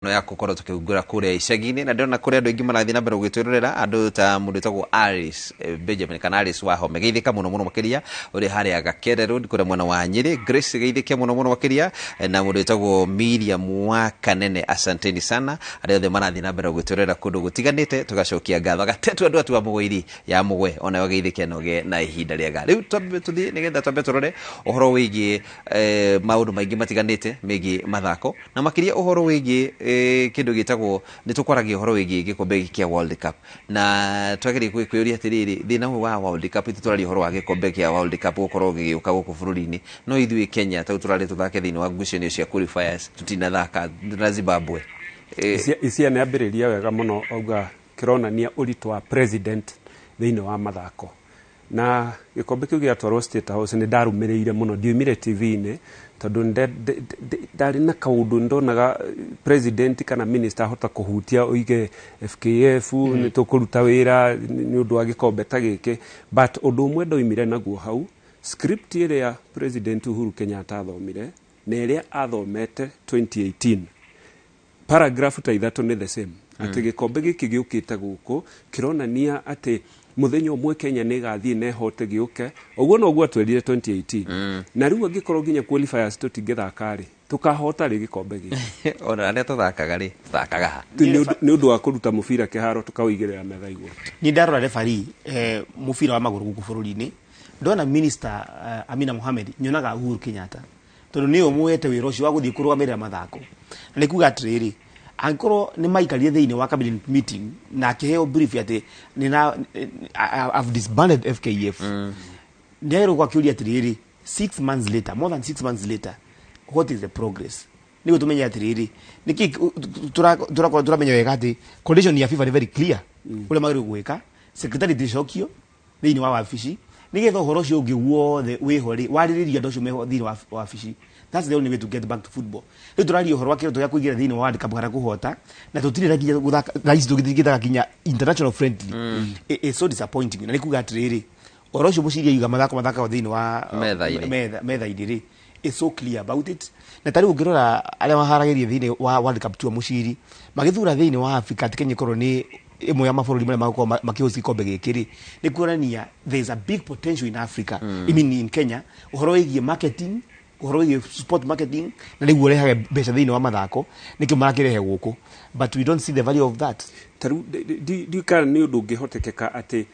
No ya gukorwo tukihungura kuria icagi-inĩ, na ndĩrona kũrĩ andũ aingĩ marathiĩ na mbere gũgĩtwĩrorera, andũ ta mũndũ wĩtagwo Alice Benjamin kana Alice Wahome, geithĩka mũno mũno makĩria, ũrĩ harĩa Gakere Road kũrĩa mwena wa Nyĩrĩ. Grace, geithĩke mũno mũno makĩria, na mũndũ wĩtagwo Miriam wa Kanene, asanteni sana arĩa othe marathiĩ na mbere gũgĩtwĩrorera kũndũ gũtiganĩte. Tũgacokia ngatho gatetu andũ atu a Mũgũiri ya Mũgwe, onawe geithĩke noge na ihinda rĩega. Rĩu twambe tũthiĩ nĩgetha twambe tũrore ũhoro wĩgiĩ maũndũ maingĩ matiganĩte megiĩ mathako, na makĩria ũhoro wĩgiĩ kĩndũ gĩtagwo nĩ tũkwaragia ũhoro wĩgiĩ gĩkombe gĩkĩ kĩa World Cup, na twagĩrĩire kwĩyũria atĩrĩrĩ, thĩna ũyũ wa World Cup, ithuĩ tũraria ũhoro wa gĩkombe kĩa World Cup gũkorwo gĩgĩũka gũkũ bũrũri-inĩ, no ithuĩ Kenya tau tũrarĩ tũthake thĩinĩ wa ngucanio cia qualifiers, tutinathaka na Zimbabwe. Isia nĩ ambĩrĩria wega mũno, auga kĩronania ũritũ wa president thĩinĩ wa mathako, na gĩkombe kĩu gĩatwarwo State House nĩ ndarũmĩrĩire mũno, ndiumire TV-inĩ tondũ ndarĩ na kaũndũ ndonaga president kana minister ahota kũhutia oige FKF nĩ tũkũruta wĩra nĩ ũndũ wa gĩkombe ta gĩkĩ. But ũndũ ũmwe ndoimire naguo hau, script ĩrĩa President Uhuru Kenyatta athomire na ĩrĩa athomete 2018, paragraph ta ithatũ nĩ the same, atĩ gĩkombe gĩkĩ gĩũkĩte gũkũ kĩronania atĩ mũthenya ũmwe Kenya nĩ ĩgathiĩ na ĩhote gĩũke. Ũguo noguo atwĩrire 2018, na rĩu angĩkorwo nginya qualifiers tũtingĩthaka rĩ, tũkahota rĩ gĩkombe gĩkĩ? Ona arĩa tũthakaga rĩ, tũthakaga ha? Nĩ ũndũ wa kũruta mũbira kĩharo tũkawĩigĩrĩra metha igũrũ. Ni ndarora referee mũbira wa magũrũ gũkũ bũrũri-inĩ, ndona minister Amina Mohamed, nyonaga Uhuru Kenyatta, tondũ nĩwe ũmuoete wĩra ũcio wa gũthiĩ kũrũgamĩrĩra mathako. Na nĩ kuga atĩrĩrĩ, angĩkorwo nĩ maikarire thĩinĩ wa cabinet meeting na akĩheo brief atĩ nĩna I've disbanded FKF, nĩ agĩrĩirwo akĩũria atĩrĩrĩ, 6 months later, more than 6 months later, what is the progress? Nĩguo tũmenye atĩrĩrĩ, nĩkĩ tũrakorwo tũramenya wega atĩ condition ya FIFA nĩ very clear ũrĩa magĩrĩirwo gwĩka, secretary icokio thĩinĩ wa wabici, nĩgetha ũhoro ũcio ũngĩ wothe wĩho rĩ, warĩrĩria andũ acio meho thĩinĩ wa wabici. That's the only way to get back to football. Rĩu tũraria ũhoro wa kĩroto gĩa kũingĩra thĩinĩ wa World Cup kana kũhota, na tũtirĩ na nginya gũthaka thaa ici tũgĩthaka nginya international friendly. It's so disappointing, na nĩ kuga atĩrĩrĩ, ũhoro ũcio mũciria iga mathako mathakagwo thĩinĩ wa Metha-inĩ. Metha-inĩ rĩ, it's so clear about it. Na tarĩu ũngĩrora arĩa maharagĩria thĩinĩ wa World Cup tour, mũciri magĩthura thĩinĩ wa Africa atĩ Kenya ĩkorwo nĩ ĩmwe ya mabũrũri marĩa magũkorwo makĩhost gĩkombe gĩkĩ rĩ, nĩ kuonania there is a big potential in Africa, I mean in Kenya, ũhoro wĩgiĩ marketing, ũhoro wĩgiĩ sport marketing, na nĩguo ũrehaga mbeca thĩinĩ wa mathako, nĩkĩo marakĩrehe gũkũ, but we don't see the value of that. Tarĩu ndiũĩ kana nĩ ũndũ ũngĩhotekeka atĩ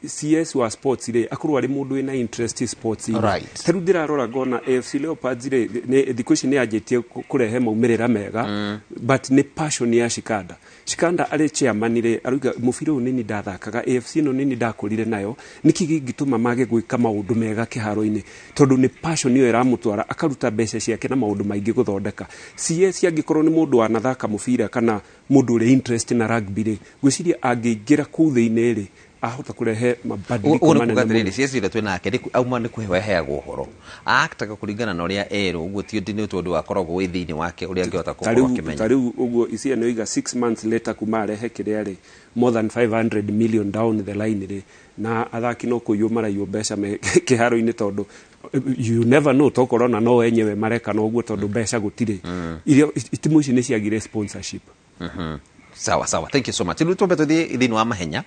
CS wa sports rĩ akorwo arĩ mũndũ wĩna interest sports. Tarĩu ndĩrarora ngona AFC Leopards rĩ, thikũ ici nĩ yanjĩtie kũrehe maumĩrĩra mega, but nĩ passion ya Shikanda. Shikanda arĩ chairman rĩ, arauga mũbira ũyũ nĩni ndathakaga, AFC ĩno nĩni ndakũrire nayo, nĩkĩ gĩngĩtũma mage gwĩka maũndũ mega kĩharo-inĩ? Tondũ nĩ passion ĩyo ĩramũtwara akaruta mbeca ciake na maũndũ maingĩ gũthondeka. CS angĩkorwo nĩ mũndũ wanathaka mũbira kana mũndũ ũrĩ interest na rugby rĩ, ngwĩciria angĩingĩra kũu thĩinĩ rĩ, ahota kũrehe mabadiliko Ũguo nĩ manene kuga atĩrĩrĩ, mũno. CS ĩrĩa twĩ nake auma nĩ kũheo aheagwo ũhoro, aktaga kũringana na ũrĩa erwo, ũguo ti nĩ tondũ akoragwo wĩ thĩinĩ wake ũrĩa angĩhota gũkorwo akĩmenya. Tarĩu ũguo isia nĩ oiga 6 months later kuma arehe kĩrĩa rĩ, more than 500 million down the line rĩ, na athaki no kũiywo maraiywo mbeca me kĩharo-inĩ, tondũ you never know, tokorwo na no enyewe mareka no ũguo tondũ mbeca gũtirĩ. Iria timu ici nĩ ciagire sponsorship. Sawa sawa, thank you so much. Rĩu twambe tũthiĩ thĩinĩ wa mahenya,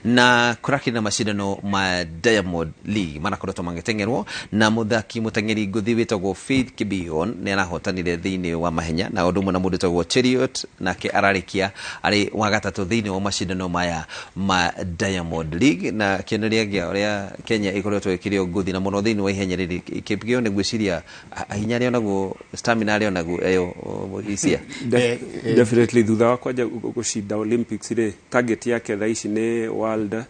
na kũrakĩrĩ na macindano ma Diamond League marakoretwo magĩteng'erwo, na mũthaki mũteng'eri ngũthi wĩtagwo Faith Kipyegon nĩ arahotanire thĩinĩ wa mahenya, na ũndũ ũmwe na mũndũ wĩtagwo Cheruiyot nake ararĩkia arĩ wa gatatũ thĩinĩ wa macindano maya ma Diamond League, na kĩonereria gĩa ũrĩa Kenya ĩkoretwo ĩkĩrĩ ngũthi na mũno thĩinĩ wa ihenya rĩrĩ. Kipyegon ngwĩciria hinya arĩ onaguo, stamina arĩ onaguo eyo isia. Definitely, thutha wa kwanja gũcinda Olympics rĩ, target yake thaa ici nĩ World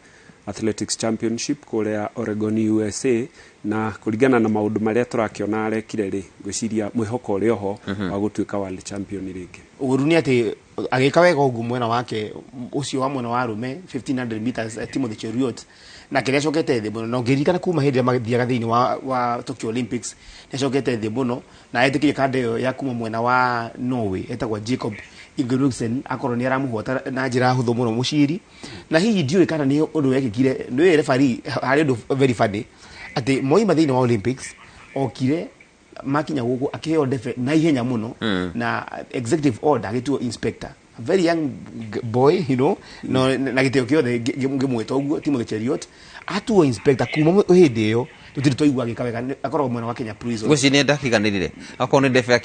Athletics Championship kũrĩa Oregon, USA, na kũringana na maũndũ marĩa tũrakĩona arekire rĩ, ngwĩciria mwĩhoko ũrĩ oho wa gũtuĩka world champion rĩngĩ. Ũru nĩ atĩ agĩka wega ũguo mwena wake ũcio wa mwena wa arũme 1500 meters, Timothy Cheruiyot na kĩrĩa acokete thĩ mũno, na ũngĩririkana kuma hĩndĩ ĩrĩa mathiaga thĩinĩ wa Tokyo Olympics nĩ acokete thĩ mũno, na etĩkĩrie kanda ĩyo ya kuma mwena wa Norway etagwo Jacob Ingebrigtsen akorwo nĩ aramũhota na njĩra hũthũ mũno mũciri. Na hihi ndiũĩ kana nĩ ũndũ wekĩkire, nĩ referee harĩ ũndũ very funny atĩ moima thĩinĩ wa Olympics okire. Makinya gũkũ akĩheo ndebe na ihenya mũno na executive order, agĩtuo inspector, a very young boy, no na gĩtĩo kĩothe ngĩmwĩta ũguo Timothy Cheruiyot atuo inspector. Kuma hĩndĩ ĩyo tũtirĩ twaigua agĩka wega. Akoragwo mwena wa Kenya Prison. Ngwĩciria nĩ ndakiganĩrire akorwo nĩ ndebe.